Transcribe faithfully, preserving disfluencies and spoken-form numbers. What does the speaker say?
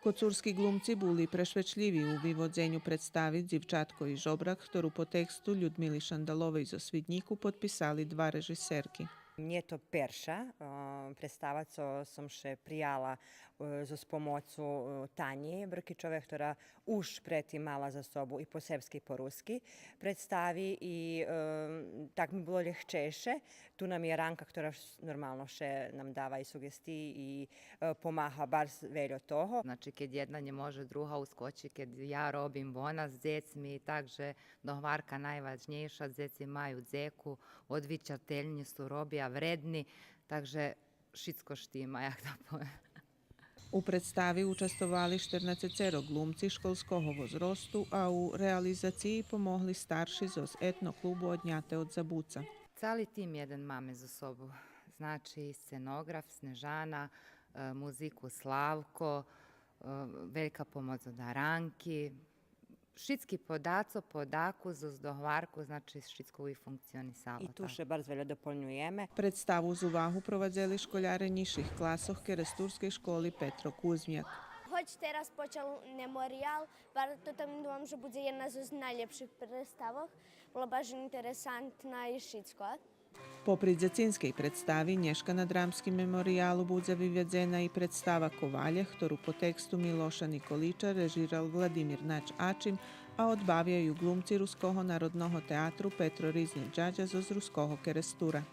Коцурски ґлумци були прешвечлїви у виводзеню представи Дзивчатко и жобрак, хтору по тексту Людмили Шандаловей зоз Свиднїку подписали два режисерки. Нє то перша, е, представа цо сом ше прияла, е, зоз помоцу, е, Танї Бркичовей, хтора уж предтим мала за собу и по сербски и по руски представи и, е, так ми було лєгчейше. Ту нам є Ранка, хтора ш-, нормално ше нам дава и суґестиї и, е, помага барз вельо того. Значи, кед єдна нє може, друга ускочи, кед я робим, вона з дзецми, так же догварка найважнєйша, дзеци маю дзеку, одвичательни су, робя, вредни, так же шицко штима, як да повем. У представи участвовали штернацецеро ґлумци школского возросту, а у реализациї помогли старши зоз етно-клубу Одняте од забуца. Цали тим єден маме за собу. Значи, сценоґраф Снежана, е, музику Славко, е, велька помоц од Аранки. Шицки подацо, подаку, зоз догварку, значи, шицко и функционисало. И ту ше барз вельо дополнюєме. Представу з увагу провадзели школяре нїзших класох керестурскей школи Петро Кузмяк. Гоч тераз почал мемориял, варто там, думам же будзе єдна зоз найлєпших представох, була баш интересантна и шицко. Попри дзецинскей представи, нєшка на Драмским мемориялу будзе виведзена и представа Ковалє, хтору по тексту Милоша Николича режирал Владимир Нач Ачим, а одбавя ю ґлумци Руского народного театру Петро Ризни Джаджа зоз Руского Керестура.